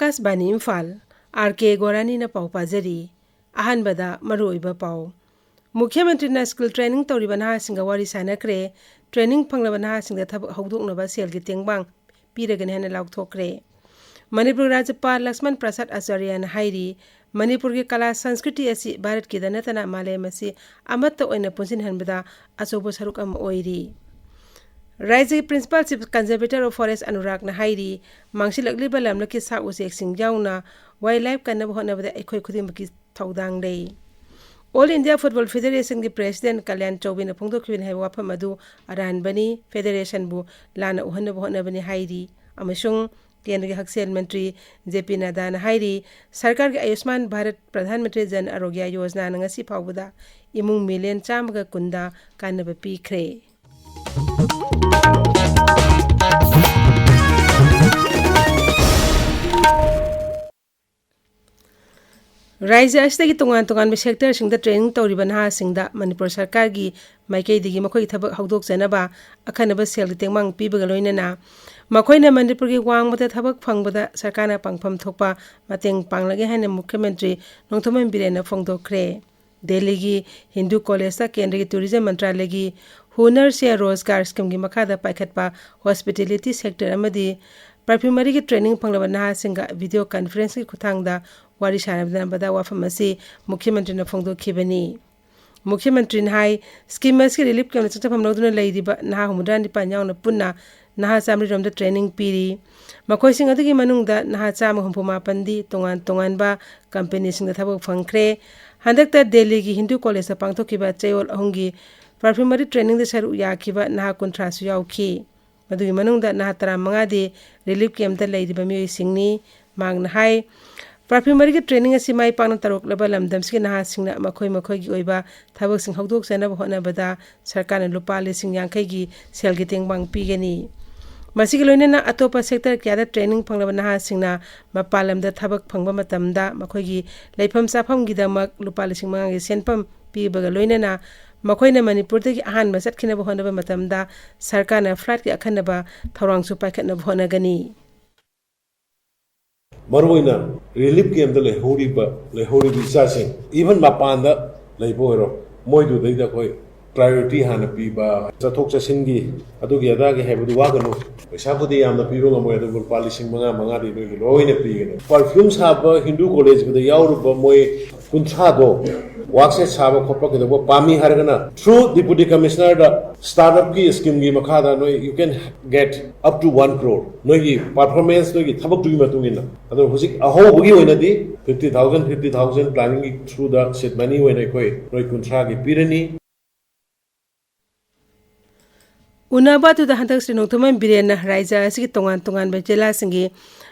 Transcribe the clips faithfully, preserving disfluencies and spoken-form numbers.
ꯑꯥꯀꯥꯁꯕꯥꯅꯤ Imphal, R ꯀꯦ ꯒꯣꯔꯥꯅꯤꯅ ꯄꯥꯎ ꯄꯥꯖꯔꯤ꯫ ꯑꯍꯥꯟꯕꯗ ꯃꯔꯨꯑꯣꯏꯕ ꯄꯥꯎ꯫ ꯃꯨꯈ꯭ꯌ ꯃꯟꯇ꯭ꯔꯤꯅ ꯁ꯭ꯀꯤꯜ ꯇ꯭ꯔꯦꯅꯤꯡ ꯇꯧꯔꯤꯕ ꯅꯍꯥꯁꯤꯡꯒ ꯋꯥꯔꯤ ꯁꯥꯅꯈ꯭ꯔꯦ꯫ ꯇ꯭ꯔꯦꯅꯤꯡ ꯐꯪꯂꯕ ꯅꯍꯥꯁꯤꯡꯗ ꯊꯕꯛ ꯍꯧꯗꯣꯛꯅꯕ ꯁꯦꯜꯒꯤ ꯇꯦꯡꯕꯥꯡ ꯄꯤꯔꯒꯅꯤ ꯍꯥꯏꯅ ꯂꯥꯎꯊꯣꯛꯈ꯭ꯔꯦ꯫ ꯃꯅꯤꯄꯨꯔ ꯔꯥꯖ꯭ꯌꯄꯥꯜ ꯂꯛꯁꯃꯟ ꯄ꯭ꯔꯁꯥꯗ ꯑꯥꯆꯥꯔꯌꯅ ꯍꯥꯏꯔꯤ, ꯃꯅꯤꯄꯨꯔꯒꯤ ꯀꯂꯥ ꯁꯪꯁꯀ꯭ꯔꯤꯇꯤ ꯑꯁꯤ ꯚꯥꯔꯠꯀꯤꯗ ꯅꯠꯇꯅ ꯃꯥꯂꯦꯝ ꯑꯁꯤ ꯑꯃꯠꯇ ꯑꯣꯏꯅ ꯄꯨꯟꯁꯤꯟꯍꯟꯕꯗ ꯑꯆꯧꯕ ꯁꯔꯨꯛ ꯑꯃ ꯑꯣꯏꯔꯤ꯫ ꯔꯥꯖ꯭ꯌꯒꯤ Principal Chief Conservator of Forest ꯑꯅꯨꯔꯥꯒꯅ ꯍꯥꯏꯔꯤ, ꯃꯥꯡꯁꯤꯜꯂꯛꯂꯤꯕ ꯂꯝꯂꯛꯀꯤ ꯁꯥ ꯎꯆꯦꯛꯁꯤꯡ ꯌꯥꯎꯅ wildlife ꯀꯟꯅꯕ ꯍꯣꯠꯅꯕꯗ ꯑꯩꯈꯣꯏ ꯈꯨꯗꯤꯡꯃꯛꯀꯤ ꯊꯧꯗꯥꯡ ꯂꯩ꯫ All India Football Federationꯒꯤ President Kalyan ꯆꯧꯕꯦꯅ ꯐꯣꯡꯗꯣꯛꯈꯤꯕꯅꯤ ꯍꯥꯏꯕ ꯋꯥꯐꯝ ꯑꯗꯨ ꯑꯔꯥꯟꯕꯅꯤ꯫ Federationꯕꯨ ꯂꯥꯟꯅ ꯎꯍꯟꯅꯕ ꯍꯣꯠꯅꯕꯅꯤ ꯍꯥꯏꯔꯤ꯫ ꯑꯃꯁꯨꯡ ꯀꯦꯟꯗ꯭ꯔꯒꯤ ꯍꯛꯁꯦꯜ ꯃꯟꯇ꯭ꯔꯤ ꯖꯦ ꯄꯤ ꯅꯗꯥꯅ ꯍꯥꯏꯔꯤ, ꯁꯔꯀꯥꯔꯒꯤ ꯑꯌꯨꯁꯃꯥꯟ ꯚꯥꯔꯠ ꯄ꯭ꯔꯙꯥꯟ ꯃꯟꯇ꯭ꯔꯤ ꯖꯟ ꯑꯔꯣꯒ꯭ꯌ ꯌꯣꯖꯅꯥꯅ ꯉꯁꯤ ꯐꯥꯎꯕꯗ ꯏꯃꯨꯡ ꯃꯤꯂꯤꯌꯟ ꯆꯥꯝꯃꯒ ꯀꯨꯟꯗ ꯀꯥꯟꯅꯕ ꯄꯤꯈ꯭ꯔꯦ꯫ ꯔꯥꯖ꯭ꯌ ꯑꯁꯤꯗꯒꯤ ꯇꯣꯉꯥꯟ ꯇꯣꯉꯥꯟꯕ sectorꯁꯤꯡꯗ training ꯇꯧꯔꯤꯕ ꯅꯍꯥꯁꯤꯡꯗ ꯃꯅꯤꯄꯨꯔ ꯁꯔꯀꯥꯔꯒꯤ ꯃꯥꯏꯀꯩꯗꯒꯤ ꯃꯈꯣꯏꯒꯤ ꯊꯕꯛ ꯍꯧꯗꯣꯛꯆꯅꯕ ꯑꯈꯟꯅꯕ ꯁꯦꯜꯒꯤ ꯇꯦꯡꯕꯥꯡ ꯄꯤꯕꯒ ꯂꯣꯏꯅꯅ ꯃꯈꯣꯏꯅ ꯃꯅꯤꯄꯨꯔꯒꯤ ꯋꯥꯡꯃꯗ ꯊꯕꯛ ꯐꯪꯕꯗ ꯁꯔꯀꯥꯔꯅ ꯄꯥꯡꯐꯝ ꯊꯣꯛꯄ ꯃꯇꯦꯡ ꯄꯥꯡꯂꯒꯦ ꯍꯥꯏꯅ ꯃꯨꯈ꯭ꯌ ꯃꯟꯇ꯭ꯔꯤ ꯅꯣꯡꯊꯣꯝꯕꯝ ꯕꯤꯔꯦꯟꯅ ꯐꯣꯡꯗꯣꯛꯈ꯭ꯔꯦ꯫ ꯗꯦꯜꯂꯤꯒꯤ ꯍꯤꯟꯗꯨ ꯀꯣꯂꯦꯖꯇ ꯀꯦꯟꯗ꯭ꯔꯒꯤ tourism ꯃꯟꯇ꯭ꯔꯥꯂꯌꯒꯤ ꯍꯨꯅꯔ ꯁꯦ ꯔꯣꯖꯒꯥꯔ schemeꯒꯤ ꯃꯈꯥꯗ ꯄꯥꯏꯈꯠꯄ hospitality sector ꯑꯃꯗꯤ perfumeryꯒꯤ training ꯐꯪꯂꯕ ꯅꯍꯥꯁꯤꯡꯒ video conferenceꯀꯤ ꯈꯨꯠꯊꯥꯡꯗ ꯋꯥꯔꯤ ꯁꯥꯅꯕꯗ ꯋꯥꯐꯝ ꯑꯁꯤ ꯃꯨꯈ꯭ꯌ ꯃꯟꯇ꯭ꯔꯤꯅ ꯐꯣꯡꯗꯣꯛꯈꯤꯕꯅꯤ꯫ ꯃꯨꯈ꯭ꯌ ꯃꯟꯇ꯭ꯔꯤꯅ ꯍꯥꯏ, scheme ꯑꯁꯤꯒꯤ relief campꯇ ꯆꯪꯖꯐꯝ ꯂꯧꯗꯨꯅ ꯂꯩꯔꯤꯕ ꯅꯍꯥ ꯍꯨꯝꯐꯨꯇꯔꯥ ꯅꯤꯄꯥꯟ ꯌꯥꯎꯅ ꯄꯨꯟꯅ ꯅꯍꯥ ꯆꯥꯃꯔꯤ ꯔꯣꯝꯗ training ꯄꯤꯔꯤ꯫ ꯃꯈꯣꯏꯁꯤꯡ ꯑꯗꯨꯒꯤ ꯃꯅꯨꯡꯗ ꯅꯍꯥ ꯆꯥꯝꯃ ꯍꯨꯝꯐꯨ ꯃꯥꯄꯟꯗꯤ ꯇꯣꯉꯥꯟ ꯇꯣꯉꯥꯟꯕ companyꯁꯤꯡꯗ ꯊꯕꯛ ꯐꯪꯈ꯭ꯔꯦ꯫ ꯍꯟꯗꯛꯇ ꯗꯦꯜꯂꯤꯒꯤ ꯍꯤꯟꯗꯨ ꯀꯣꯂꯦꯖꯇ ꯄꯥꯡꯊꯣꯛꯈꯤꯕ ꯆꯌꯣꯜ ꯑꯍꯨꯝꯒꯤ perfumery trainingꯗ ꯁꯔꯨꯛ ꯌꯥꯈꯤꯕ ꯅꯍꯥ ꯀꯨꯟꯊ꯭ꯔꯥꯁꯨ ꯌꯥꯎꯈꯤ꯫ ꯃꯗꯨꯒꯤ ꯃꯅꯨꯡꯗ ꯅꯍꯥ ꯇꯔꯥꯃꯉꯥꯗꯤ relief campꯇ ꯂꯩꯔꯤꯕ ꯃꯤꯑꯣꯏꯁꯤꯡꯅꯤ꯫ ꯃꯍꯥꯛꯅ ꯍꯥꯏ, perfumeryꯒꯤ training ꯑꯁꯤ ꯃꯥꯏ ꯄꯥꯛꯅ ꯇꯧꯔꯛꯂꯕ ꯂꯝꯗꯝꯁꯤꯒꯤ ꯅꯍꯥꯁꯤꯡꯅ ꯃꯈꯣꯏ ꯃꯈꯣꯏꯒꯤ ꯑꯣꯏꯕ ꯊꯕꯛꯁꯤꯡ ꯍꯧꯗꯣꯛꯆꯅꯕ ꯍꯣꯠꯅꯕꯗ ꯁꯔꯀꯥꯔꯅ ꯂꯨꯄꯥ ꯂꯤꯁꯤꯡ ꯌꯥꯡꯈꯩꯒꯤ ꯁꯦꯜꯒꯤ ꯇꯦꯡꯕꯥꯡ ꯄꯤꯒꯅꯤ꯫ ꯃꯁꯤꯒ ꯂꯣꯏꯅꯅ ꯑꯇꯣꯞꯄ sector ꯀꯌꯥꯗ training ꯐꯪꯂꯕ ꯅꯍꯥꯁꯤꯡꯅ ꯃꯄꯥꯟ ꯂꯝꯗ ꯊꯕꯛ ꯐꯪꯕ ꯃꯇꯝꯗ ꯃꯈꯣꯏꯒꯤ ꯂꯩꯐꯝ ꯆꯥꯐꯝꯒꯤꯗꯃꯛ ꯂꯨꯄꯥ ꯂꯤꯁꯤꯡ ꯃꯉꯥꯒꯤ ꯁꯦꯟꯐꯝ ꯄꯤꯕꯒ ꯂꯣꯏꯅꯅ ꯃꯈꯣꯏꯅ ꯃꯅꯤꯄꯨꯔꯗꯒꯤ ꯑꯍꯥꯟꯕ ꯆꯠꯈꯤꯅꯕ ꯍꯣꯠꯅꯕ ꯃꯇꯝꯗ ꯁꯔꯀꯥꯔꯅ flightꯀꯤ ꯑꯈꯟꯅꯕ ꯊꯧꯔꯥꯡꯁꯨ ꯄꯥꯏꯈꯠꯅꯕ ꯍꯣꯠꯅꯒꯅꯤ꯫ ꯃꯔꯨꯑꯣꯏꯅ ꯔꯤꯂꯤꯐ ꯀꯦꯝꯞꯇ ꯂꯩꯍꯧꯔꯤꯕ ꯂꯩꯍꯧꯔꯤꯕ ꯏꯆꯥꯁꯤꯡ, ꯏꯚꯟ ꯃꯄꯥꯟꯗ ꯂꯩꯕ ꯑꯣꯏꯔꯣ, ꯃꯣꯏꯗꯨꯗꯩꯗ ꯑꯩꯈꯣꯏ ꯄ꯭ꯔꯥꯏꯌꯣꯔꯤꯇꯤ ꯍꯥꯟꯅ ꯄꯤꯕ, ꯆꯠꯊꯣꯛ ꯆꯠꯁꯤꯟꯒꯤ ꯑꯗꯨꯒꯤ ꯑꯗꯥꯒꯤ ꯍꯥꯏꯕꯗꯨ ꯋꯥꯒꯅꯨ꯫ ꯄꯩꯁꯥꯕꯨꯗꯤ ꯌꯥꯝꯅ ꯄꯤꯕ ꯉꯝꯃꯣꯏ, ꯑꯗꯨꯕꯨ ꯂꯨꯄꯥ ꯂꯤꯁꯤꯡ ꯃꯉꯥ ꯃꯉꯥꯗꯤ ꯅꯣꯏꯒꯤ ꯂꯣꯏꯅ ꯄꯤꯒꯅꯤ꯫ ꯄꯔꯐ꯭ꯌꯨꯝ ꯁꯥꯕ ꯍꯤꯟꯗꯨ ꯀꯣꯂꯦꯖꯀꯤꯗ ꯌꯥꯎꯔꯨꯕ ꯃꯣꯏ ꯀꯨꯟꯊ꯭ꯔꯥꯗꯣ, ꯋꯥꯛꯁꯦꯠ ꯁꯥꯕ ꯈꯣꯠꯄ ꯀꯩꯗꯧꯕ ꯄꯥꯝꯃꯤ ꯍꯥꯏꯔꯒꯅ, through deputy commissionerꯗ startupꯀꯤ schemeꯒꯤ ꯃꯈꯥꯗ ꯅꯣꯏ you can get up to one crore, ꯅꯣꯏꯒꯤ performance, ꯅꯣꯏꯒꯤ ꯊꯕꯛꯇꯨꯒꯤ ꯃꯇꯨꯡ ꯏꯟꯅ꯫ ꯑꯗꯣ ꯍꯧꯖꯤꯛ ꯑꯍꯧꯕꯒꯤ ꯑꯣꯏꯅꯗꯤ fifty thousand, fifty thousand planningꯒꯤ throughꯗ seed money ꯑꯣꯏꯅ ꯑꯩꯈꯣꯏ ꯅꯣꯏ ꯀꯨꯟꯊ꯭ꯔꯥꯒꯤ ꯄꯤꯔꯅꯤ꯫ ꯎꯅꯕ ꯑꯗꯨꯗ ꯍꯟꯗꯛ ꯁ꯭ꯔꯤ ꯅꯣꯡꯊꯣꯝꯕꯝ ꯕꯤꯔꯦꯟꯅ ꯔꯥꯏꯖ꯭ꯌ ꯑꯁꯤꯒꯤ ꯇꯣꯉꯥꯟ ꯇꯣꯉꯥꯟꯕ ꯖꯤꯂꯥꯁꯤꯡꯒꯤ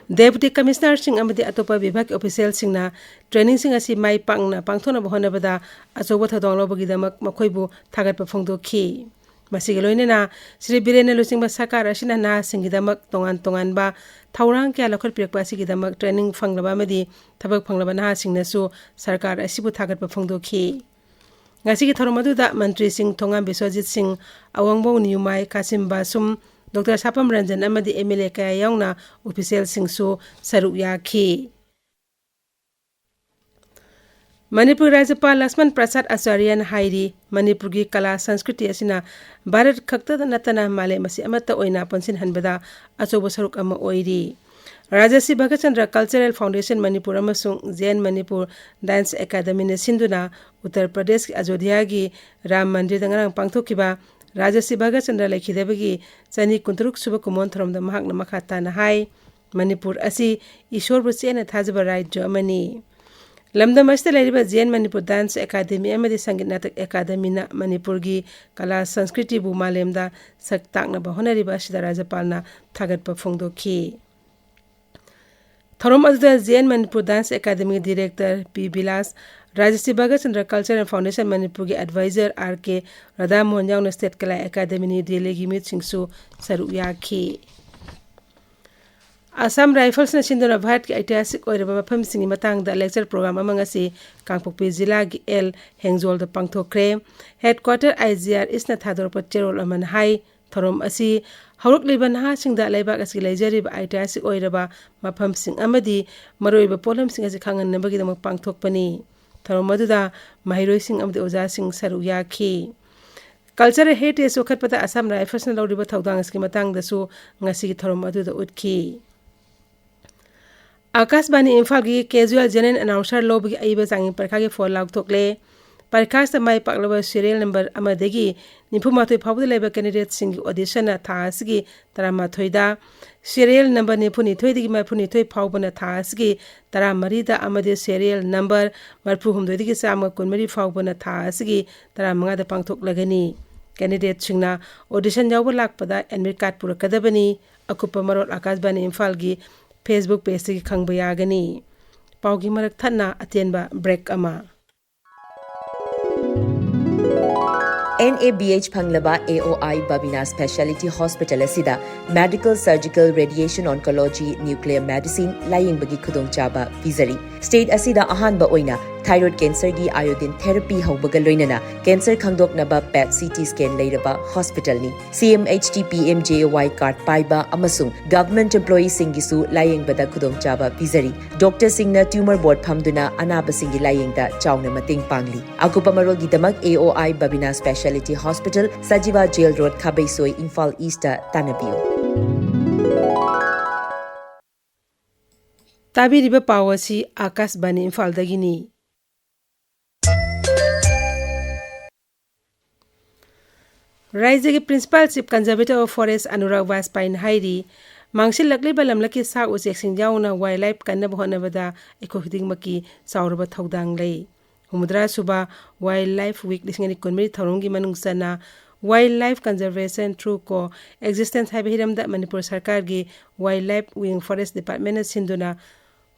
deputy commissionerꯁꯤꯡ ꯑꯃꯗꯤ ꯑꯇꯣꯞꯄ ꯕꯤꯚꯥꯒꯀꯤ ꯑꯣꯐꯤꯁꯤꯌꯦꯜꯁꯤꯡꯅ trainingꯁꯤꯡ ꯑꯁꯤ ꯃꯥꯏ ꯄꯥꯛꯅ ꯄꯥꯡꯊꯣꯛꯅꯕ ꯍꯣꯠꯅꯕꯗ ꯑꯆꯧꯕ ꯊꯧꯗꯥꯡ ꯂꯧꯕꯒꯤꯗꯃꯛ ꯃꯈꯣꯏꯕꯨ ꯊꯥꯒꯠꯄ ꯐꯣꯡꯗꯣꯛꯈꯤ꯫ ꯃꯁꯤꯒ ꯂꯣꯏꯅꯅ ꯁ꯭ꯔꯤ ꯕꯤꯔꯦꯟꯅ ꯂꯨꯆꯤꯡꯕ ꯁꯔꯀꯥꯔ ꯑꯁꯤꯅ ꯅꯍꯥꯁꯤꯡꯒꯤꯗꯃꯛ ꯇꯣꯉꯥꯟ ꯇꯣꯉꯥꯟꯕ ꯊꯧꯔꯥꯡ ꯀꯌꯥ ꯂꯧꯈꯠꯄꯤꯔꯛꯄ ꯑꯁꯤꯒꯤꯗꯃꯛ training ꯐꯪꯂꯕ ꯑꯃꯗꯤ ꯊꯕꯛ ꯐꯪꯂꯕ ꯅꯍꯥꯁꯤꯡꯅꯁꯨ ꯁꯔꯀꯥꯔ ꯑꯁꯤꯕꯨ ꯊꯥꯒꯠꯄ ꯐꯣꯡꯗꯣꯛꯈꯤ꯫ ꯉꯁꯤꯒꯤ ꯊꯧꯔꯝ ꯑꯗꯨꯗ ꯃꯟꯇ꯭ꯔꯤꯁꯤꯡ ꯊꯣꯉꯥꯝ ꯕꯤꯁ꯭ꯋꯖꯤꯠ ꯁꯤꯡ, ꯑꯋꯥꯡꯕꯧ ꯅꯤꯌꯨꯃꯥꯏ ꯀꯥꯁꯤꯝ ꯕꯥꯁꯨꯝ, ꯗꯣꯛꯇꯔ ꯁꯥꯄꯝ ꯔꯟꯖꯟ ꯑꯃꯗꯤ MLA ꯀꯌꯥ ꯌꯥꯎꯅ ꯑꯣꯐꯤꯁꯤꯌꯦꯜꯁꯤꯡꯁꯨ ꯁꯔꯨꯛ ꯌꯥꯈꯤ꯫ ꯃꯅꯤꯄꯨꯔ ꯔꯥꯖ꯭ꯌꯄꯥꯜ ꯂꯛꯁꯃꯟ ꯄ꯭ꯔꯁꯥꯗ ꯑꯆꯥꯔꯌꯟ ꯍꯥꯏꯔꯤ, ꯃꯅꯤꯄꯨꯔꯒꯤ ꯀꯂꯥ ꯁꯪꯁꯀ꯭ꯔꯤꯇꯤ ꯑꯁꯤꯅ ꯚꯥꯔꯠ ꯈꯛꯇꯗ ꯅꯠꯇꯅ ꯃꯥꯂꯦꯝ ꯑꯁꯤ ꯑꯃꯠꯇ ꯑꯣꯏꯅ ꯄꯨꯟꯁꯤꯟꯍꯟꯕꯗ ꯑꯆꯧꯕ ꯁꯔꯨꯛ ꯑꯃ ꯑꯣꯏꯔꯤ꯫ ꯔꯥꯖꯁ꯭ꯔꯤ ꯚꯒꯠ ꯆꯟꯗ꯭ꯔ ꯀꯜꯆꯔꯦꯜ ꯐꯥꯎꯟꯗꯦꯁꯟ ꯃꯅꯤꯄꯨꯔ ꯑꯃꯁꯨꯡ ꯖꯦꯟ ꯃꯅꯤꯄꯨꯔ ꯗꯥꯟꯁ ꯑꯦꯀꯥꯗꯃꯤꯅ ꯁꯤꯟꯗꯨꯅ ꯎꯠꯇꯔ ꯄ꯭ꯔꯗꯦꯁꯀꯤ ꯑꯌꯣꯙ꯭ꯌꯥꯒꯤ ꯔꯥꯝ ꯃꯟꯗꯤꯔꯗ ꯉꯔꯥꯡ ꯄꯥꯡꯊꯣꯛꯈꯤꯕ ꯔꯥꯖꯁ꯭ꯔꯤ ꯚꯒꯠ ꯆꯟꯗ꯭ꯔ ꯂꯩꯈꯤꯗꯕꯒꯤ ꯆꯅꯤ ꯀꯨꯟꯇꯔꯨꯛ ꯁꯨꯕ ꯀꯨꯝꯑꯣꯟ ꯊꯧꯔꯝꯗ ꯃꯍꯥꯛꯅ ꯃꯈꯥ ꯇꯥꯅ ꯍꯥꯏ, ꯃꯅꯤꯄꯨꯔ ꯑꯁꯤ ꯏꯁꯣꯔꯕꯨ ꯆꯦꯠꯅ ꯊꯥꯖꯕ ꯔꯥꯖ꯭ꯌ ꯑꯃꯅꯤ꯫ ꯂꯝꯗꯝ ꯑꯁꯤꯗ ꯂꯩꯔꯤꯕ ꯖꯦꯟ ꯃꯅꯤꯄꯨꯔ ꯗꯥꯟꯁ ꯑꯦꯀꯥꯗꯦꯃꯤ ꯑꯃꯗꯤ ꯁꯪꯒꯤꯠ ꯅꯥꯇꯛ ꯑꯦꯀꯥꯗꯦꯃꯤꯅ ꯃꯅꯤꯄꯨꯔꯒꯤ ꯀꯂꯥ ꯁꯪꯁꯀ꯭ꯔꯤꯇꯤꯕꯨ ꯃꯥꯂꯦꯝꯗ ꯁꯛ ꯇꯥꯛꯅꯕ ꯍꯣꯠꯅꯔꯤꯕ ꯑꯁꯤꯗ ꯔꯥꯖ꯭ꯌꯄꯥꯜꯅ ꯊꯥꯒꯠꯄ ꯐꯣꯡꯗꯣꯛꯈꯤ꯫ ꯊꯧꯔꯝ ꯑꯗꯨꯗ ꯖꯦꯟ ꯃꯅꯤꯄꯨꯔ ꯗꯥꯟꯁ ꯑꯦꯀꯥꯗꯦꯃꯤꯒꯤ director P Bilash, Rajashri Bhagat Chandra cultural foundation ꯃꯅꯤꯄꯨꯔꯒꯤ ꯑꯦꯗꯚꯥꯏꯖꯔ ꯑꯥꯔ ꯀꯦ ꯔꯥꯙꯥꯃꯣꯍꯟ ꯌꯥꯎꯅ ꯁ꯭ꯇꯦꯠ ꯀꯂꯥ ꯑꯦꯀꯥꯗꯦꯃꯤ ꯅ꯭ꯌꯨ ꯗꯦꯜꯂꯤꯒꯤ ꯃꯤꯍꯨꯠꯁꯤꯡꯁꯨ ꯁꯔꯨꯛ ꯌꯥꯈꯤ꯫ ꯑꯁꯥꯝ ꯔꯥꯏꯐꯜꯁꯅ ꯁꯤꯟꯗꯨꯅ ꯚꯥꯔꯠꯀꯤ ꯑꯩꯇꯤꯍꯥꯁꯤꯛ ꯑꯣꯏꯔꯕ ꯃꯐꯝꯁꯤꯡꯒꯤ ꯃꯇꯥꯡꯗ ꯂꯦꯛꯆꯔ ꯄ꯭ꯔꯣꯒ꯭ꯔꯥꯝ ꯑꯃ ꯉꯁꯤ ꯀꯥꯡꯄꯣꯛꯄꯤ ꯖꯤꯂꯥꯒꯤ ꯑꯦꯜ ꯍꯦꯡꯖꯣꯜꯗ ꯄꯥꯡꯊꯣꯛꯈ꯭ꯔꯦ꯫ ꯍꯦꯗꯀ꯭ꯋꯥꯇꯔ IGR ꯏꯁꯅ ꯊꯥꯗꯣꯔꯛꯄ ꯆꯦꯔꯣꯜ ꯑꯃꯅ ꯍꯥꯏ, ꯊꯧꯔꯝ ꯑꯁꯤ ꯍꯧꯔꯛꯂꯤꯕ ꯅꯍꯥꯁꯤꯡꯗ ꯂꯩꯕꯥꯛ ꯑꯁꯤꯒꯤ ꯂꯩꯖꯔꯤꯕ ꯑꯥꯏꯇꯤꯍꯥꯁꯤꯛ ꯑꯣꯏꯔꯕ ꯃꯐꯝꯁꯤꯡ ꯑꯃꯗꯤ ꯃꯔꯨꯑꯣꯏꯕ ꯄꯣꯠꯂꯝꯁꯤꯡ ꯑꯁꯤ ꯈꯪꯍꯟꯅꯕꯒꯤꯗꯃꯛ ꯄꯥꯡꯊꯣꯛꯄꯅꯤ꯫ ꯊꯧꯔꯝ ꯑꯗꯨꯗ ꯃꯍꯩꯔꯣꯏꯁꯤꯡ ꯑꯃꯗꯤ ꯑꯣꯖꯥꯁꯤꯡ ꯁꯔꯨꯛ ꯌꯥꯈꯤ꯫ Cultural Heritage ꯌꯣꯛꯈꯠꯄꯗ Assam Riflesꯅ ꯂꯧꯔꯤꯕ ꯊꯧꯗꯥꯡ ꯑꯁꯤꯒꯤ ꯃꯇꯥꯡꯗꯁꯨ ꯉꯁꯤꯒꯤ ꯊꯧꯔꯝ ꯑꯗꯨꯗ ꯎꯠꯈꯤ꯫ ꯑꯥꯀꯥꯁꯕꯥꯅꯤ ꯏꯝꯐꯥꯜꯒꯤ casual general announcer ꯂꯧꯕꯒꯤ ꯑꯏꯕ ꯆꯥꯡꯌꯦꯡ ꯄꯔꯤꯈꯥꯒꯤ ꯐꯣꯜ ꯂꯥꯎꯊꯣꯛꯂꯦ꯫ ꯄꯔꯤꯈꯥꯁꯤꯗ ꯃꯥꯏ ꯄꯥꯛꯂꯕ serial number ꯑꯃꯗꯒꯤ ꯅꯤꯐꯨ ꯃꯥꯊꯣꯏ ꯐꯥꯎꯕꯗ ꯂꯩꯕ candidateꯁꯤꯡꯒꯤ auditionꯅ ꯊꯥ ꯑꯁꯤꯒꯤ ꯇꯔꯥꯃꯥꯊꯣꯏꯗ, serial number ꯅꯤꯐꯨ ꯅꯤꯊꯣꯏꯗꯒꯤ ꯃꯔꯤꯐꯨ ꯅꯤꯊꯣꯏ ꯐꯥꯎꯕꯅ ꯊꯥ ꯑꯁꯤꯒꯤ ꯇꯔꯥꯃꯔꯤꯗ ꯑꯃꯗꯤ serial number ꯃꯔꯤꯐꯨ ꯍꯨꯝꯗꯣꯏꯗꯒꯤ ꯆꯥꯝꯃ ꯀꯨꯟꯃꯔꯤ ꯐꯥꯎꯕꯅ ꯊꯥ ꯑꯁꯤꯒꯤ ꯇꯔꯥꯃꯉꯥꯗ ꯄꯥꯡꯊꯣꯛꯂꯒꯅꯤ꯫ Candidateꯁꯤꯡꯅ audition ꯌꯥꯎꯕ ꯂꯥꯛꯄꯗ admit card ꯄꯨꯔꯛꯀꯗꯕꯅꯤ꯫ ꯑꯀꯨꯞꯄ ꯃꯔꯣꯜ ꯑꯥꯀꯥꯁꯕꯥꯅꯤ ꯏꯝꯐꯥꯜꯒꯤ Facebook pageꯇꯒꯤ ꯈꯪꯕ ꯌꯥꯒꯅꯤ꯫ ꯄꯥꯎꯒꯤ ꯃꯔꯛ ꯊꯠꯅ ꯑꯇꯦꯟꯕ break ꯑꯃ꯫ NABH ꯐꯪꯂꯕ AOI Babina Speciality Hospital ꯑꯁꯤꯗ Medical, Surgical, Radiation Oncology, Nuclear Medicine ꯂꯥꯌꯦꯡꯕꯒꯤ ꯈꯨꯗꯣꯡꯆꯥꯕ ꯄꯤꯖꯔꯤ꯫ State ꯑꯁꯤꯗ ꯑꯍꯥꯟꯕ ꯑꯣꯏꯅ thyroid cancerꯒꯤ iodine therapy ꯍꯧꯕꯒ ꯂꯣꯏꯅꯅ cancer ꯈꯪꯗꯣꯛꯅꯕ PET CT scan ꯂꯩꯔꯕ hospitalꯅꯤ꯫ CMHT PMJAY card ꯄꯥꯏꯕ ꯑꯃꯁꯨꯡ government employeeꯁꯤꯡꯒꯤꯁꯨ ꯂꯥꯌꯦꯡꯕꯗ ꯈꯨꯗꯣꯡꯆꯥꯕ ꯄꯤꯖꯔꯤ꯫ Doctorꯁꯤꯡꯅ tumor board ꯐꯝꯗꯨꯅ ꯑꯅꯥꯕꯁꯤꯡꯒꯤ ꯂꯥꯌꯦꯡꯗ ꯆꯥꯎꯅ ꯃꯇꯦꯡ ꯄꯥꯡꯂꯤ꯫ ꯑꯀꯨꯞꯄ ꯃꯔꯣꯜꯒꯤꯗꯃꯛ AOI Babina Speciality Hospital, Sajiwa Jail Road, ꯈꯥꯕꯩꯁꯣꯏ, Imphal Eastꯇ ꯇꯥꯟꯅꯕꯤꯌꯨ꯫ ꯇꯥꯕꯤꯔꯤꯕ ꯄꯥꯎ ꯑꯁꯤ ꯑꯥꯀꯥꯁꯕꯥꯅꯤ ꯏꯝꯐꯥꯜꯗꯒꯤꯅꯤ꯫ ꯔꯥꯖ꯭ꯌꯒꯤ Principal Chief Conservator of Forest Anurag ꯕꯥꯖꯄꯥꯏꯅ ꯍꯥꯏꯔꯤ, ꯃꯥꯡꯁꯤꯜꯂꯛꯂꯤꯕ ꯂꯝꯂꯛꯀꯤ ꯁꯥ ꯎꯆꯦꯛꯁꯤꯡ ꯌꯥꯎꯅ wildlife ꯀꯟꯅꯕ ꯍꯣꯠꯅꯕꯗ ꯑꯩꯈꯣꯏ ꯈꯨꯗꯤꯡꯃꯛꯀꯤ ꯆꯥꯎꯔꯕ ꯊꯧꯗꯥꯡ ꯂꯩ꯫ ꯍꯨꯝꯐꯨꯇꯔꯥ ꯁꯨꯕ Wildlife Week ꯂꯤꯁꯤꯡ ꯑꯅꯤ ꯀꯨꯟꯃꯔꯤ ꯊꯧꯔꯝꯒꯤ ꯃꯅꯨꯡ ꯆꯟꯅ Wildlife Conservation Through Co-existence ꯍꯥꯏꯕ ꯍꯤꯔꯝꯗ ꯃꯅꯤꯄꯨꯔ ꯁꯔꯀꯥꯔꯒꯤ Wildlife Wing Forest Departmentꯅ ꯁꯤꯟꯗꯨꯅ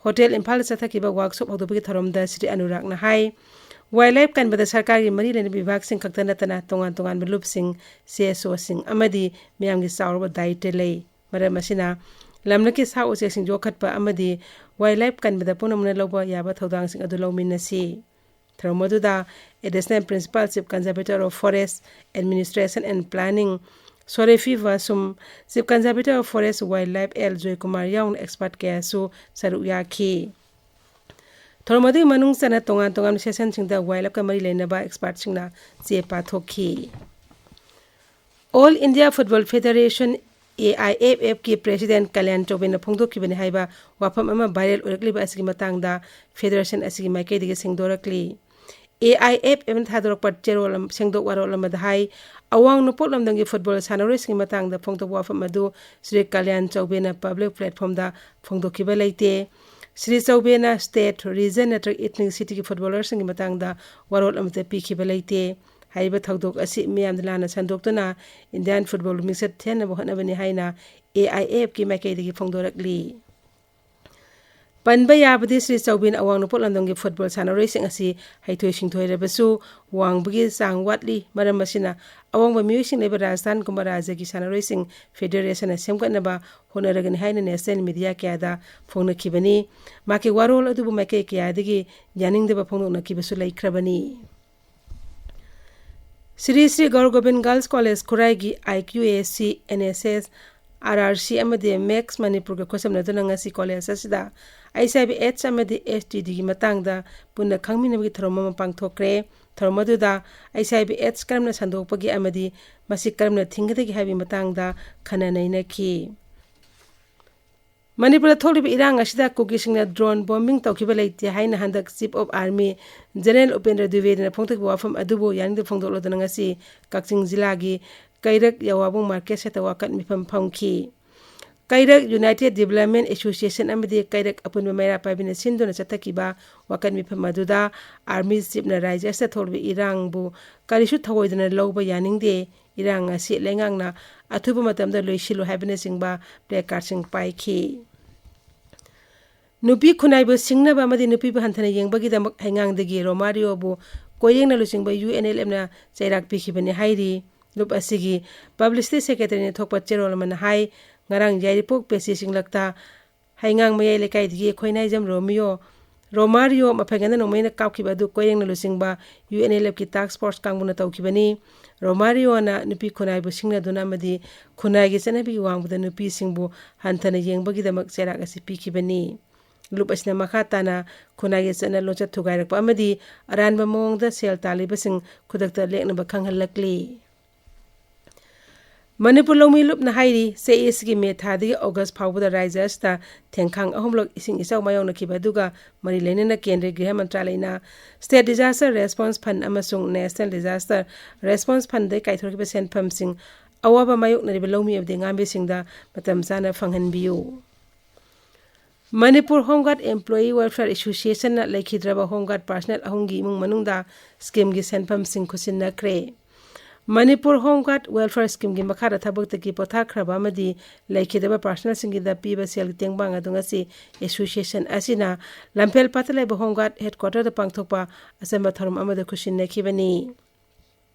ꯍꯣꯇꯦꯜ ꯏꯝꯐꯥꯜꯗ ꯆꯠꯊꯈꯤꯕ workshop ꯍꯧꯗꯣꯛꯄꯒꯤ ꯊꯧꯔꯝꯗ ꯁ꯭ꯔꯤ ꯑꯅꯨꯔꯥꯒꯅ ꯍꯥꯏ, wildlife ꯀꯟꯕꯗ ꯁꯔꯀꯥꯔꯒꯤ ꯃꯔꯤ ꯂꯩꯅꯕ ꯕꯤꯚꯥꯒꯁꯤꯡ ꯈꯛꯇ ꯅꯠꯇꯅ ꯇꯣꯉꯥꯟ ꯇꯣꯉꯥꯟꯕ ꯂꯨꯞꯁꯤꯡ, CSOꯁꯤꯡ ꯑꯃꯗꯤ ꯃꯤꯌꯥꯝꯒꯤ ꯆꯥꯎꯔꯕ ꯗꯥꯌꯤꯠꯇ ꯂꯩ꯫ ꯃꯔꯝ ꯑꯁꯤꯅ ꯂꯝꯂꯛꯀꯤ ꯁꯥ ꯎꯆꯦꯛꯁꯤꯡ ꯌꯣꯛꯈꯠꯄ ꯑꯃꯗꯤ wildlife ꯀꯟꯕꯗ ꯄꯨꯝꯅꯃꯛꯅ ꯂꯧꯕ ꯌꯥꯕ ꯊꯧꯗꯥꯡꯁꯤꯡ ꯑꯗꯨ ꯂꯧꯃꯤꯟꯅꯁꯤ꯫ ꯊꯧꯔꯝ ꯑꯗꯨꯗ Additional Principal Chief Conservator of Forest, Administration and Planning Sorefi Basum, Chief Conservator of Forest Wildlife L Joykumar ꯌꯥꯎꯅ expert ꯀꯌꯥꯁꯨ ꯁꯔꯨꯛ ꯌꯥꯈꯤ꯫ ꯊꯧꯔꯝ ꯑꯗꯨꯒꯤ ꯃꯅꯨꯡ ꯆꯟꯅ ꯇꯣꯉꯥꯟ ꯇꯣꯉꯥꯟꯕ sessionꯁꯤꯡꯗ wildlifeꯀ ꯃꯔꯤ ꯂꯩꯅꯕ expertꯁꯤꯡꯅ ꯆꯦ ꯄꯥꯊꯣꯛꯈꯤ꯫ All India Football Federation, A I F Fꯀꯤ President Kalyan ꯆꯧꯕꯦꯅ ꯐꯣꯡꯗꯣꯛꯈꯤꯕꯅꯤ ꯍꯥꯏꯕ ꯋꯥꯐꯝ ꯑꯃ viral ꯑꯣꯏꯔꯛꯂꯤꯕ ꯑꯁꯤꯒꯤ ꯃꯇꯥꯡꯗ federation ꯑꯁꯤꯒꯤ ꯃꯥꯏꯀꯩꯗꯒꯤ ꯁꯦꯡꯗꯣꯔꯛꯂꯤ꯫ A I F Fꯅ ꯊꯥꯗꯣꯔꯛꯄ ꯆꯦꯔꯣꯜ ꯑꯃ, ꯁꯦꯡꯗꯣꯛ ꯋꯥꯔꯣꯜ ꯑꯃꯗ ꯍꯥꯏ, ꯑꯋꯥꯡ ꯅꯣꯡꯄꯣꯛ ꯂꯝꯗꯝꯒꯤ football ꯁꯥꯟꯅꯔꯣꯏꯁꯤꯡꯒꯤ ꯃꯇꯥꯡꯗ ꯐꯣꯡꯗꯣꯛꯄ ꯋꯥꯐꯝ ꯑꯗꯨ ꯁ꯭ꯔꯤ ꯀꯂꯌꯥꯟ ꯆꯧꯕꯦꯅ public platformꯗ ꯐꯣꯡꯗꯣꯛꯈꯤꯕ ꯂꯩꯇꯦ꯫ ꯁ꯭ꯔꯤ ꯆꯧꯕꯦꯅ state, region ꯅꯠꯇ꯭ꯔꯒ ethnicity footballerꯁꯤꯡꯒꯤ ꯃꯇꯥꯡꯗ ꯋꯥꯔꯣꯜ ꯑꯃꯠꯇ ꯄꯤꯈꯤꯕ ꯂꯩꯇꯦ꯫ ꯍꯥꯏꯔꯤꯕ ꯊꯧꯗꯣꯛ ꯑꯁꯤ ꯃꯤꯌꯥꯝꯗ ꯂꯥꯟꯅ ꯁꯟꯗꯣꯛꯇꯨꯅ Indian football ꯃꯤꯡꯆꯠ ꯊꯦꯟꯅꯕ ꯍꯣꯠꯅꯕꯅꯤ ꯍꯥꯏꯅ A I F ꯀꯤ ꯃꯥꯏꯀꯩꯗꯒꯤ ꯐꯣꯡꯗꯣꯔꯛꯂꯤ꯫ ꯄꯟꯕ ꯌꯥꯕꯗꯤ ꯁ꯭ꯔꯤ ꯆꯧꯕꯦꯅ ꯑꯋꯥꯡ ꯅꯣꯡꯄꯣꯛ ꯂꯝꯗꯝꯒꯤ football ꯁꯥꯟꯅꯔꯣꯏꯁꯤꯡ ꯑꯁꯤ ꯍꯩꯊꯣꯏ ꯁꯤꯡꯊꯣꯏꯔꯕꯁꯨ ꯋꯥꯡꯕꯒꯤ ꯆꯥꯡ ꯋꯥꯠꯂꯤ꯫ ꯃꯔꯝ ꯑꯁꯤꯅ ꯑꯋꯥꯡꯕ ꯃꯤꯑꯣꯏꯁꯤꯡ ꯂꯩꯕ ꯔꯥꯖꯁꯊꯥꯟꯒꯨꯝꯕ ꯔꯥꯖ꯭ꯌꯒꯤ ꯁꯥꯟꯅꯔꯣꯏꯁꯤꯡ federationꯅ ꯁꯦꯝꯒꯠꯅꯕ ꯍꯣꯠꯅꯔꯒꯅꯤ ꯍꯥꯏꯅ national media ꯀꯌꯥꯗ ꯐꯣꯡꯅꯈꯤꯕꯅꯤ꯫ ꯃꯍꯥꯛꯀꯤ ꯋꯥꯔꯣꯜ ꯑꯗꯨꯕꯨ ꯃꯥꯏꯀꯩ ꯀꯌꯥꯗꯒꯤ ꯌꯥꯅꯤꯡꯗꯕ ꯐꯣꯡꯗꯣꯛꯅꯈꯤꯕꯁꯨ ꯂꯩꯈ꯭ꯔꯕꯅꯤ꯫ ꯁ꯭ꯔꯤ ꯁ꯭ꯔꯤ ꯒꯧꯔ ꯒꯣꯕꯤꯟ Girls College ꯈꯨꯔꯥꯏꯒꯤ I Q A C, N S S, R R C ꯑꯃꯗꯤ ꯃꯦꯛꯁ ꯃꯅꯤꯄꯨꯔꯒ ꯈꯨꯠꯁꯝꯅꯗꯨꯅ ꯉꯁꯤ college ꯑꯁꯤꯗ H I V AIDS ꯑꯃꯗꯤ S T Dꯒꯤ ꯃꯇꯥꯡꯗ ꯄꯨꯟꯅ ꯈꯪꯃꯤꯟꯅꯕꯒꯤ ꯊꯧꯔꯝ ꯑꯃ ꯄꯥꯡꯊꯣꯛꯈ꯭ꯔꯦ꯫ ꯊꯧꯔꯝ ꯑꯗꯨꯗ H I V AIDS ꯀꯔꯝꯅ ꯁꯟꯗꯣꯛꯄꯒꯦ ꯑꯃꯗꯤ ꯃꯁꯤ ꯀꯔꯝꯅ ꯊꯤꯡꯒꯗꯒꯦ ꯍꯥꯏꯕꯒꯤ ꯃꯇꯥꯡꯗ ꯈꯟꯅ ꯅꯩꯅꯈꯤ꯫ ꯃꯅꯤꯄꯨꯔꯗ ꯊꯣꯛꯂꯤꯕ ꯏꯔꯥꯡ ꯑꯁꯤꯗ ꯀꯨꯀꯤꯁꯤꯡꯅ drone bombing ꯇꯧꯈꯤꯕ ꯂꯩꯇꯦ ꯍꯥꯏꯅ ꯍꯟꯗꯛ Chief of Army General Upendra ꯗ꯭ꯋꯤꯕꯦꯗꯤꯅ ꯐꯣꯡꯗꯣꯛꯈꯤꯕ ꯋꯥꯐꯝ ꯑꯗꯨꯕꯨ ꯌꯥꯅꯤꯡꯗꯕ ꯐꯣꯡꯗꯣꯛꯂꯗꯨꯅ ꯉꯁꯤ ꯀꯛꯆꯤꯡ ꯖꯤꯂꯥꯒꯤ ꯀꯩꯔꯛ ꯌꯥꯋꯥꯕꯨꯡ market siteꯇ ꯋꯥꯀꯠ ꯃꯤꯐꯝ ꯐꯝꯈꯤ꯫ ꯀꯩꯔꯛ United Development Association ꯑꯃꯗꯤ ꯀꯩꯔꯛ ꯑꯄꯨꯟꯕ ꯃꯩꯔꯥ ꯄꯥꯏꯕꯤꯅ ꯁꯤꯟꯗꯨꯅ ꯆꯠꯊꯈꯤꯕ ꯋꯥꯀꯠ ꯃꯤꯐꯝ ꯑꯗꯨꯗ Army Chiefꯅ ꯔꯥꯖ꯭ꯌ ꯑꯁꯤꯗ ꯊꯣꯛꯂꯤꯕ ꯏꯔꯥꯡꯕꯨ ꯀꯔꯤꯁꯨ ꯊꯧꯑꯣꯏꯗꯅ ꯂꯧꯕ ꯌꯥꯅꯤꯡꯗꯦ, ꯏꯔꯥꯡ ꯑꯁꯤ ꯂꯩꯉꯥꯛꯅ ꯑꯊꯨꯕ ꯃꯇꯝꯗ ꯂꯣꯏꯁꯤꯜꯂꯨ ꯍꯥꯏꯕꯅꯆꯤꯡꯕ placardꯁꯤꯡ ꯄꯥꯏꯈꯤ꯫ ꯅꯨꯄꯤ ꯈꯨꯟꯅꯥꯏꯕꯨ ꯁꯤꯡꯅꯕ ꯑꯃꯗꯤ ꯅꯨꯄꯤꯕꯨ ꯍꯟꯊꯅ ꯌꯦꯡꯕꯒꯤꯗꯃꯛ ꯍꯩꯉꯥꯡꯗꯒꯤ ꯔꯣꯃꯥꯔꯤꯑꯣꯕꯨ ꯀꯣꯏꯔꯦꯡꯅ ꯂꯨꯆꯤꯡꯕ U N L Fꯅ ꯆꯩꯔꯥꯛ ꯄꯤꯈꯤꯕꯅꯤ ꯍꯥꯏꯔꯤ꯫ ꯂꯨꯞ ꯑꯁꯤꯒꯤ publicity secretaryꯅ ꯊꯣꯛꯄ ꯆꯦꯔꯣꯜ ꯑꯃꯅ ꯍꯥꯏ, ꯉꯔꯥꯡ ꯌꯥꯏꯔꯤꯄꯣꯛ ꯄꯦꯁꯤ ꯆꯤꯡꯂꯛꯇ ꯍꯩꯉꯥꯡ ꯃꯌꯥꯏ ꯂꯩꯀꯥꯏꯗꯒꯤ ꯑꯩꯈꯣꯏ ꯅꯥꯏꯖꯝ ꯔꯣꯃꯤꯌꯣ ꯔꯣꯃꯥꯔꯤꯌꯣ ꯃꯐꯩꯒꯟꯗ ꯅꯣꯡꯃꯩꯅ ꯀꯥꯞꯈꯤꯕ ꯑꯗꯨ ꯀꯣꯏꯔꯦꯡꯅ ꯂꯨꯆꯤꯡꯕ ꯌꯨ ꯑꯦꯟ ꯑꯦꯜ ꯑꯦꯐꯀꯤ ꯇꯥꯛꯁ ꯐꯣꯔꯁ ꯀꯥꯡꯕꯨꯅ ꯇꯧꯈꯤꯕꯅꯤ꯫ ꯔꯣꯃꯥꯔꯤꯌꯣꯅ ꯅꯨꯄꯤ ꯈꯨꯟꯅꯥꯏꯕꯨ ꯁꯤꯡꯅꯗꯨꯅ ꯑꯃꯗꯤ ꯈꯨꯟꯅꯥꯏꯒꯤ ꯆꯠꯅꯕꯤꯒꯤ ꯋꯥꯡꯃꯗ ꯅꯨꯄꯤꯁꯤꯡꯕꯨ ꯍꯟꯊꯅ ꯌꯦꯡꯕꯒꯤꯗꯃꯛ ꯆꯩꯔꯥꯛ ꯑꯁꯤ ꯄꯤꯈꯤꯕꯅꯤ꯫ ꯂꯨꯞ ꯑꯁꯤꯅ ꯃꯈꯥ ꯇꯥꯅ ꯈꯨꯟꯅꯥꯏꯒꯤ ꯆꯠꯅ ꯂꯣꯟꯆꯠ ꯊꯨꯒꯥꯏꯔꯛꯄ ꯑꯃꯗꯤ ꯑꯔꯥꯟꯕ ꯃꯑꯣꯡꯗ ꯁꯦꯜ ꯇꯥꯜꯂꯤꯕꯁꯤꯡ ꯈꯨꯗꯛꯇ ꯂꯦꯛꯅꯕ ꯈꯪꯍꯜꯂꯛꯂꯤ꯫ ꯃꯅꯤꯄꯨꯔ ꯂꯧꯃꯤ ꯂꯨꯞꯅ ꯍꯥꯏꯔꯤ, ꯆꯍꯤ ꯑꯁꯤꯒꯤ ꯃꯦ ꯊꯥꯗꯒꯤ ꯑꯣꯒꯁ ꯐꯥꯎꯕꯗ ꯔꯥꯖ꯭ꯌ ꯑꯁꯤꯗ ꯊꯦꯡꯈꯥꯡ ꯑꯍꯨꯝꯂꯛ ꯏꯁꯤꯡ ꯏꯆꯥꯎ ꯃꯥꯌꯣꯛꯅꯈꯤꯕ ꯑꯗꯨꯒ ꯃꯔꯤ ꯂꯩꯅꯅ ꯀꯦꯟꯗ꯭ꯔꯒꯤ ꯒ꯭ꯔꯤꯍ ꯃꯟꯇ꯭ꯔꯥꯂꯌꯅ State Disaster Response Fund ꯑꯃꯁꯨꯡ National Disaster Response Fundꯗꯒꯤ ꯀꯥꯏꯊꯣꯔꯛꯈꯤꯕ ꯁꯦꯟꯐꯝꯁꯤꯡ ꯑꯋꯥꯕ ꯃꯥꯌꯣꯛꯅꯔꯤꯕ ꯂꯧꯃꯤ ꯑꯃꯗꯤ ꯑꯉꯥꯡꯕꯤꯁꯤꯡꯗ ꯃꯇꯝ ꯆꯥꯅ ꯐꯪꯍꯟꯕꯤꯌꯨ꯫ Manipur Home Guard Employee Welfare Associationꯅ ꯂꯩꯈꯤꯗ꯭ꯔꯕ Home Guard personnel ꯑꯍꯨꯝꯒꯤ ꯏꯃꯨꯡ ꯃꯅꯨꯡꯗ ꯁ꯭ꯀꯤꯝꯒꯤ ꯁꯦꯟꯐꯝꯁꯤꯡ ꯈꯨꯠꯁꯤꯟꯅꯈ꯭ꯔꯦ꯫ ꯃꯅꯤꯄꯨꯔ Home Guard Welfare Schemeꯒꯤ ꯃꯈꯥꯗ ꯊꯕꯛꯇꯒꯤ ꯄꯣꯊꯥꯈ꯭ꯔꯕ ꯑꯃꯗꯤ ꯂꯩꯈꯤꯗꯕ personnelꯁꯤꯡꯒꯤꯗ ꯄꯤꯕ ꯁꯦꯜꯒꯤ ꯇꯦꯡꯕꯥꯡ ꯑꯗꯨ ꯉꯁꯤ association ꯑꯁꯤꯅ ꯂꯝꯐꯦꯜ ꯄꯥꯠꯇ ꯂꯩꯕ Home Guard headquarterꯗ ꯄꯥꯡꯊꯣꯛꯄ ꯑꯆꯝꯕ ꯊꯧꯔꯝ ꯑꯃꯗ ꯈꯨꯠꯁꯤꯟꯅꯈꯤꯕꯅꯤ꯫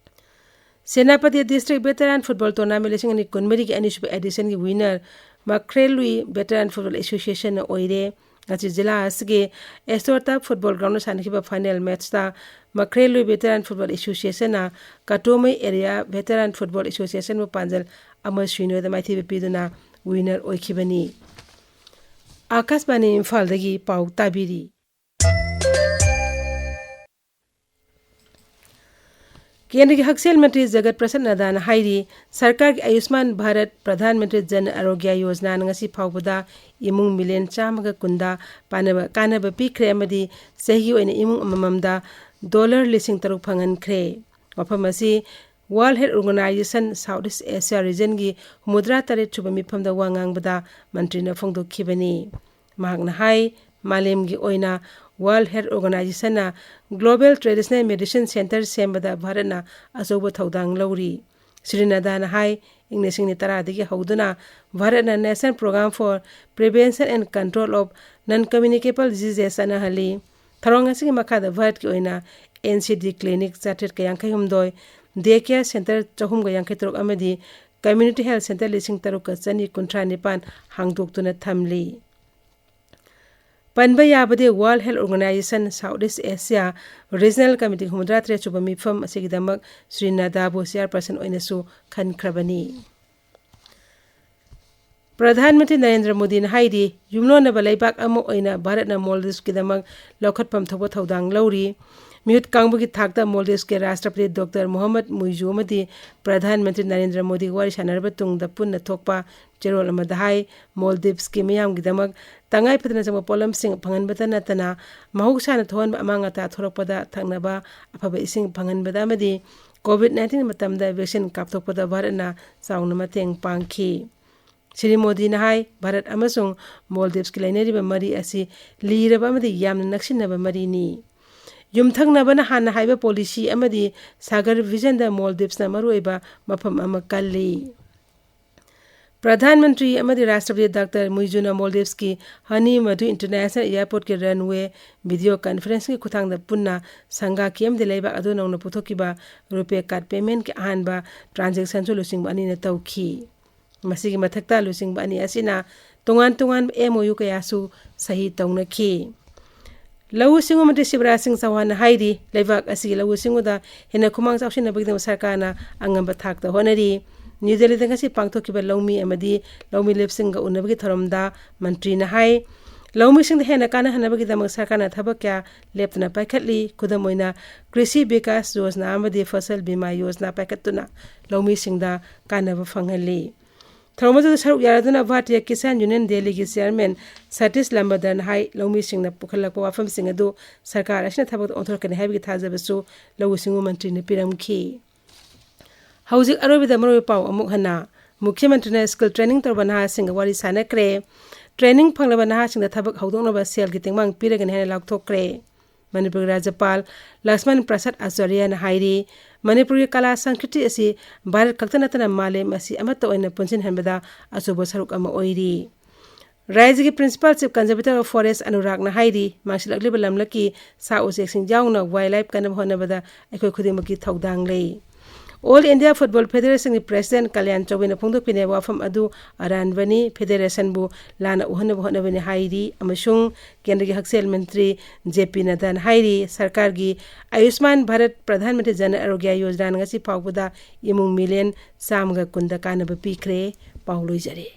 Senapati District Veteran Football Tournament ꯂꯤꯁꯤꯡ ꯑꯅꯤ ꯀꯨꯟꯃꯔꯤꯒꯤ ꯑꯅꯤꯁꯨꯕ editionꯒꯤ winner ꯃꯈ꯭ꯔꯦꯂꯨꯏ Veteran Football Associationꯅ ꯑꯣꯏꯔꯦ꯫ ꯉꯁꯤ ꯖꯤꯂꯥ ꯑꯁꯤꯒꯤ ꯑꯦꯁꯇꯣꯔꯇ football groundꯗ ꯁꯥꯟꯅꯈꯤꯕ final matchꯇ ꯃꯈ꯭ꯔꯦꯂꯨꯏ Veteran Football Associationꯅ ꯀꯇꯣꯃꯩ area Veteran Football Associationꯕꯨ ꯄꯥꯟꯖꯜ ꯑꯃ ꯁꯤꯅꯣꯗ ꯃꯥꯏꯊꯤꯕ ꯄꯤꯗꯨꯅ winner ꯑꯣꯏꯈꯤꯕꯅꯤ꯫ ꯑꯥꯀꯥꯁꯕꯥꯅꯤ ꯏꯝꯐꯥꯜꯗꯒꯤ ꯄꯥꯎ ꯇꯥꯕꯤꯔꯤ꯫ ꯀꯦꯟꯗ꯭ꯔꯒꯤ ꯍꯛꯁꯦꯜ ꯃꯟꯇ꯭ꯔꯤ ꯖꯒꯠ ꯄ꯭ꯔꯁꯥꯗ ꯅꯗꯥꯅ ꯍꯥꯏꯔꯤ, ꯁꯔꯀꯥꯔꯒꯤ ꯑꯌꯨꯁꯃꯥꯟ ꯚꯥꯔꯠ ꯄ꯭ꯔꯙꯥꯟ ꯃꯟꯇ꯭ꯔꯤ ꯖꯟ ꯑꯔꯣꯒ꯭ꯌ ꯌꯣꯖꯅꯥꯅ ꯉꯁꯤ ꯐꯥꯎꯕꯗ ꯏꯃꯨꯡ ꯃꯤꯂꯤꯌꯟ ꯆꯥꯝꯃꯒ ꯀꯨꯟꯗ ꯄꯥꯟꯅꯕ, ꯀꯥꯟꯅꯕ ꯄꯤꯈ꯭ꯔꯦ ꯑꯃꯗꯤ ꯆꯍꯤꯒꯤ ꯑꯣꯏꯅ ꯏꯃꯨꯡ ꯑꯃꯃꯝꯗ ꯗꯣꯂꯔ ꯂꯤꯁꯤꯡ ꯇꯔꯨꯛ ꯐꯪꯍꯟꯈ꯭ꯔꯦ꯫ ꯋꯥꯐꯝ ꯑꯁꯤ World Health Organization South East Asia Regionꯒꯤ ꯍꯨꯝꯐꯨꯇꯔꯥ ꯇꯔꯦꯠ ꯁꯨꯕ ꯃꯤꯐꯝꯗ ꯋꯥ ꯉꯥꯡꯕꯗ ꯃꯟꯇ꯭ꯔꯤꯅ ꯐꯣꯡꯗꯣꯛꯈꯤꯕꯅꯤ꯫ ꯃꯍꯥꯛꯅ ꯍꯥꯏ, ꯃꯥꯂꯦꯝꯒꯤ ꯑꯣꯏꯅ World Health Organizationꯅ Global Traditional Medicine Center ꯁꯦꯝꯕꯗ ꯚꯥꯔꯠꯅ ꯑꯆꯧꯕ ꯊꯧꯗꯥꯡ ꯂꯧꯔꯤ꯫ ꯁ꯭ꯔꯤ ꯅꯗꯥꯅ ꯍꯥꯏ, ꯏꯪ ꯂꯤꯁꯤꯡ ꯑꯅꯤ ꯇꯔꯥꯗꯒꯤ ꯍꯧꯗꯨꯅ ꯚꯥꯔꯠꯅ National Program for Prevention and Control of Non-Communicable Diseases ꯆꯠꯅꯍꯜꯂꯤ꯫ ꯊꯧꯔꯥꯡ ꯑꯁꯤꯒꯤ ꯃꯈꯥꯗ ꯚꯥꯔꯠꯀꯤ ꯑꯣꯏꯅ N C D clinic ꯆꯥꯇ꯭ꯔꯦꯠꯀ ꯌꯥꯡꯈꯩ ꯍꯨꯝꯗꯣꯏ, day care center ꯆꯍꯨꯝꯒ ꯌꯥꯡꯈꯩ ꯇꯔꯨꯛ ꯑꯃꯗꯤ community health center ꯂꯤꯁꯤꯡ ꯇꯔꯨꯛꯀ ꯆꯅꯤ ꯀꯨꯟꯊ꯭ꯔꯥ ꯅꯤꯄꯥꯟ ꯍꯥꯡꯗꯣꯛꯇꯨꯅ ꯊꯝꯂꯤ꯫ ꯄꯟꯕ ꯌꯥꯕꯗꯤ World Health Organization South East Asia Regional Committee ꯍꯨꯝꯐꯨꯇꯔꯥ ꯇꯔꯦꯠ ꯁꯨꯕ ꯃꯤꯐꯝ ꯑꯁꯤꯒꯤꯗꯃꯛ ꯁ꯭ꯔꯤ ꯅꯗꯥꯕꯨ ꯆꯤꯌꯥꯔꯄꯔꯁꯟ ꯑꯣꯏꯅꯁꯨ ꯈꯟꯈ꯭ꯔꯕꯅꯤ꯫ ꯄ꯭ꯔꯙꯥꯟ ꯃꯟꯇ꯭ꯔꯤ ꯅꯔꯦꯟꯗ꯭ꯔ ꯃꯣꯗꯤꯅ ꯍꯥꯏꯔꯤ, ꯌꯨꯝꯂꯣꯟꯅꯕ ꯂꯩꯕꯥꯛ ꯑꯃ ꯑꯣꯏꯅ ꯚꯥꯔꯠꯅ ꯃꯣꯜꯗꯤꯞꯁꯀꯤꯗꯃꯛ ꯂꯧꯈꯠꯐꯝ ꯊꯣꯛꯄ ꯊꯧꯗꯥꯡ ꯂꯧꯔꯤ꯫ ꯃꯤꯍꯨꯠ ꯀꯥꯡꯕꯨꯒꯤ ꯊꯥꯛꯇ ꯃꯣꯜꯗꯤꯞꯁꯀꯤ ꯔꯥꯁꯇ꯭ꯔꯄꯇꯤ ꯗꯣꯛꯇꯔ ꯃꯣꯍꯝꯃꯗ ꯃꯨꯏꯖꯨ ꯑꯃꯗꯤ ꯄ꯭ꯔꯙꯥꯟ ꯃꯟꯇ꯭ꯔꯤ ꯅꯔꯦꯟꯗ꯭ꯔ ꯃꯣꯗꯤꯒ ꯋꯥꯔꯤ ꯁꯥꯟꯅꯔꯕ ꯇꯨꯡꯗ ꯄꯨꯟꯅ ꯊꯣꯛꯄ ꯆꯦꯔꯣꯜ ꯑꯃꯗ ꯍꯥꯏ, ꯃꯣꯜꯗꯤꯞꯁꯀꯤ ꯃꯤꯌꯥꯝꯒꯤꯗꯃꯛ ꯇꯉꯥꯏ ꯐꯗꯅ ꯆꯪꯕ ꯄꯣꯠꯂꯝꯁꯤꯡ ꯐꯪꯍꯟꯕꯇ ꯅꯠꯇꯅ, ꯃꯍꯧꯁꯥꯅ ꯊꯣꯛꯍꯟꯕ ꯑꯃꯥꯡ ꯑꯇꯥ ꯊꯣꯛꯂꯛꯄꯗ ꯊꯛꯅꯕ ꯑꯐꯕ ꯏꯁꯤꯡ ꯐꯪꯍꯟꯕꯗ ꯑꯃꯗꯤ ꯀꯣꯚꯤꯗ ꯅꯥꯏꯟꯇꯤꯟ ꯃꯇꯝꯗ ꯚꯦꯛꯁꯤꯟ ꯀꯥꯞꯊꯣꯛꯄꯗ ꯚꯥꯔꯠꯅ ꯆꯥꯎꯅ ꯃꯇꯦꯡ ꯄꯥꯡꯈꯤ꯫ ꯁ꯭ꯔꯤ ꯃꯣꯗꯤꯅ ꯍꯥꯏ, ꯚꯥꯔꯠ ꯑꯃꯁꯨꯡ ꯃꯣꯜꯗꯤꯞꯁꯀꯤ ꯂꯩꯅꯔꯤꯕ ꯃꯔꯤ ꯑꯁꯤ ꯂꯤꯔꯕ ꯑꯃꯗꯤ ꯌꯥꯝꯅ ꯅꯛꯁꯤꯟꯅꯕ ꯃꯔꯤꯅꯤ꯫ ꯌꯨꯝꯊꯪꯅꯕꯅ ꯍꯥꯟꯅ ꯍꯥꯏꯕ ꯄꯣꯂꯤꯁꯤ ꯑꯃꯗꯤ ꯁꯥꯒꯔ ꯚꯤꯖꯟꯗ ꯃꯣꯜꯗꯤꯞꯁꯅ ꯃꯔꯨꯑꯣꯏꯕ ꯃꯐꯝ ꯑꯃ ꯀꯜꯂꯤ꯫ ꯄ꯭ꯔꯙꯥꯟ ꯃꯟꯇ꯭ꯔꯤ ꯑꯃꯗꯤ ꯔꯥꯁꯇ꯭ꯔꯄꯇꯤ ꯗꯥꯛꯇꯔ ꯃꯨꯏꯖꯨꯅ ꯃꯣꯜꯗꯤꯞꯁꯀꯤ ꯍꯅꯤ ꯃꯙꯨ ꯏꯟꯇꯔꯅꯦꯁꯅꯦꯜ ꯑꯦꯌꯥꯔꯄꯣꯔꯠꯀꯤ ꯔꯟꯋꯦ ꯚꯤꯗꯤꯑꯣ ꯀꯟꯐꯔꯦꯟꯁꯀꯤ ꯈꯨꯠꯊꯥꯡꯗ ꯄꯨꯟꯅ ꯁꯪꯒꯥꯈꯤ ꯑꯃꯗꯤ ꯂꯩꯕꯥꯛ ꯑꯗꯨ ꯅꯧꯅ ꯄꯨꯊꯣꯛꯈꯤꯕ ꯔꯨꯄꯦ ꯀꯥꯔꯗ ꯄꯦꯃꯦꯟꯠꯀꯤ ꯑꯍꯥꯟꯕ ꯇ꯭ꯔꯥꯟꯖꯦꯛꯁꯟꯁꯨ ꯂꯨꯆꯤꯡꯕ ꯑꯅꯤꯅ ꯇꯧꯈꯤ꯫ ꯃꯁꯤꯒꯤ ꯃꯊꯛꯇ ꯂꯨꯆꯤꯡꯕ ꯑꯅꯤ ꯑꯁꯤꯅ ꯇꯣꯉꯥꯟ ꯇꯣꯉꯥꯟꯕ MOU ꯀꯌꯥꯁꯨ ꯁꯍꯤ ꯇꯧꯅꯈꯤ꯫ ꯂꯧꯎ ꯁꯤꯡꯎ ꯃꯟꯇ꯭ꯔꯤ ꯁꯤꯕꯔꯥꯖ ꯁꯤꯡ ꯆꯧꯍꯥꯟꯅ ꯍꯥꯏꯔꯤ, ꯂꯩꯕꯥꯛ ꯑꯁꯤꯒꯤ ꯂꯧꯎ ꯁꯤꯡꯎꯗ ꯍꯦꯟꯅ ꯈꯨꯃꯥꯡ ꯆꯥꯎꯁꯤꯟꯅꯕꯒꯤꯗꯃꯛ ꯁꯔꯀꯥꯔꯅ ꯑꯉꯝꯕ ꯊꯥꯛꯇ ꯍꯣꯠꯅꯔꯤ꯫ ꯅ꯭ꯌꯨ ꯗꯦꯜꯂꯤꯗ ꯉꯁꯤ ꯄꯥꯡꯊꯣꯛꯈꯤꯕ ꯂꯧꯃꯤ ꯑꯃꯗꯤ ꯂꯧꯃꯤ ꯂꯦꯞꯁꯤꯡꯒ ꯎꯅꯕꯒꯤ ꯊꯧꯔꯝꯗ ꯃꯟꯇ꯭ꯔꯤꯅ ꯍꯥꯏ, ꯂꯧꯃꯤꯁꯤꯡꯗ ꯍꯦꯟꯅ ꯀꯥꯟꯅꯍꯟꯅꯕꯒꯤꯗꯃꯛ ꯁꯔꯀꯥꯔꯅ ꯊꯕꯛ ꯀꯌꯥ ꯂꯦꯞꯇꯅ ꯄꯥꯏꯈꯠꯂꯤ꯫ ꯈꯨꯗꯝ ꯑꯣꯏꯅ, ꯀ꯭ꯔꯤꯁꯤ ꯕꯤꯀꯥꯁ ꯌꯣꯖꯅꯥ ꯑꯃꯗꯤ ꯐꯁꯜ ꯕꯤꯃꯥ ꯌꯣꯖꯅꯥ ꯄꯥꯏꯈꯠꯇꯨꯅ ꯂꯧꯃꯤꯁꯤꯡꯗ ꯀꯥꯟꯅꯕ ꯐꯪꯍꯜꯂꯤ꯫ ꯊꯧꯔꯝ ꯑꯗꯨꯗ ꯁꯔꯨꯛ ꯌꯥꯔꯗꯨꯅ ꯚꯥꯔꯇꯤꯌꯥ ꯀꯤꯁꯥꯟ ꯌꯨꯅꯤꯌꯟ ꯗꯦꯜꯂꯤꯒꯤ ꯆꯤꯌꯥꯔꯃꯦꯟ ꯁꯇꯤꯁ ꯂꯝꯕꯗꯔꯅ ꯍꯥꯏ, ꯂꯧꯃꯤꯁꯤꯡꯅ ꯄꯨꯈꯠꯂꯛꯄ ꯋꯥꯐꯝꯁꯤꯡ ꯑꯗꯨ ꯁꯔꯀꯥꯔ ꯑꯁꯤꯅ ꯊꯕꯛꯇ ꯑꯣꯟꯊꯣꯔꯛꯀꯅꯤ ꯍꯥꯏꯕꯒꯤ ꯊꯥꯖꯕꯁꯨ ꯂꯧꯎ ꯁꯤꯡꯎ ꯃꯟꯇ꯭ꯔꯤꯅ ꯄꯤꯔꯝꯈꯤ꯫ ꯍꯧꯖꯤꯛ ꯑꯔꯣꯏꯕꯗ ꯃꯔꯨꯑꯣꯏꯕ ꯄꯥꯎ ꯑꯃꯨꯛ ꯍꯟꯅ꯫ ꯃꯨꯈ꯭ꯌ ꯃꯟꯇ꯭ꯔꯤꯅ ꯁ꯭ꯀꯤꯜ ꯇ꯭ꯔꯦꯅꯤꯡ ꯇꯧꯔꯕ ꯅꯍꯥꯁꯤꯡꯒ ꯋꯥꯔꯤ ꯁꯥꯟꯅꯈ꯭ꯔꯦ꯫ ꯇ꯭ꯔꯦꯅꯤꯡ ꯐꯪꯂꯕ ꯅꯍꯥꯁꯤꯡꯗ ꯊꯕꯛ ꯍꯧꯗꯣꯛꯅꯕ ꯁꯦꯜꯒꯤ ꯇꯦꯡꯕꯥꯡ ꯄꯤꯔꯒꯅꯤ ꯍꯥꯏꯅ ꯂꯥꯎꯊꯣꯛꯈ꯭ꯔꯦ꯫ ꯃꯅꯤꯄꯨꯔꯒꯤ ꯔꯥꯖ꯭ꯌꯄꯥꯜ ꯂꯛꯁꯃꯟ ꯄ꯭ꯔꯁꯥꯗ ꯑꯆꯥꯔꯌꯅ ꯍꯥꯏꯔꯤ, ꯃꯅꯤꯄꯨꯔꯒꯤ ꯀꯂꯥ ꯁꯪꯁꯀ꯭ꯔꯤꯇꯤ ꯑꯁꯤ ꯚꯥꯔꯠ ꯈꯛꯇ ꯅꯠꯇꯅ ꯃꯥꯂꯦꯝ ꯑꯁꯤ ꯑꯃꯠꯇ ꯑꯣꯏꯅ ꯄꯨꯟꯁꯤꯟꯍꯟꯕꯗ ꯑꯆꯧꯕ ꯁꯔꯨꯛ ꯑꯃ ꯑꯣꯏꯔꯤ꯫ ꯔꯥꯖ꯭ꯌꯒꯤ Principal Chief Conservator of Forest ꯑꯅꯨꯔꯥꯒꯅ ꯍꯥꯏꯔꯤ, ꯃꯥꯡꯁꯤꯜꯂꯛꯂꯤꯕ ꯂꯝꯂꯛꯀꯤ ꯁꯥ ꯎꯆꯦꯛꯁꯤꯡ ꯌꯥꯎꯅ wildlife ꯀꯟꯅꯕ ꯍꯣꯠꯅꯕꯗ ꯑꯩꯈꯣꯏ ꯈꯨꯗꯤꯡꯃꯛꯀꯤ ꯊꯧꯗꯥꯡ ꯂꯩ꯫ All India football ꯐꯦꯗꯦꯔꯦꯁꯟꯒꯤ president Kalyan ꯆꯧꯕꯦꯅ ꯐꯣꯡꯗꯣꯛꯄꯤꯔꯤꯕ ꯋꯥꯐꯝ ꯑꯗꯨ ꯑꯔꯥꯟꯕꯅꯤ꯫ ꯐꯦꯗꯦꯔꯦꯁꯟꯕꯨ ꯂꯥꯟꯅ ꯎꯍꯟꯅꯕ ꯍꯣꯠꯅꯕꯅꯤ ꯍꯥꯏꯔꯤ ꯑꯃꯁꯨꯡ ꯀꯦꯟꯗ꯭ꯔꯒꯤ ꯍꯛꯁꯦꯜ ꯃꯟꯇ꯭ꯔꯤ ꯖꯦ ꯄꯤ ꯅꯗ꯭ꯗꯥꯅ ꯍꯥꯏꯔꯤ, ꯁꯔꯀꯥꯔꯒꯤ ꯑꯌꯨꯁꯃꯥꯟ ꯚꯥꯔꯠ ꯄ꯭ꯔꯙꯥꯟ ꯃꯟꯇ꯭ꯔꯤ ꯖꯟ ꯑꯔꯣꯒ꯭ꯌ ꯌꯣꯖꯅꯥꯅ ꯉꯁꯤ ꯐꯥꯎꯕꯗ ꯏꯃꯨꯡ ꯃꯤꯂꯤꯌꯟ ꯆꯥꯝꯃꯒ ꯀꯨꯟꯗ ꯀꯥꯟꯅꯕ ꯄꯤꯈ꯭ꯔꯦ꯫ ꯄꯥꯎ ꯂꯣꯏꯖꯔꯦ꯫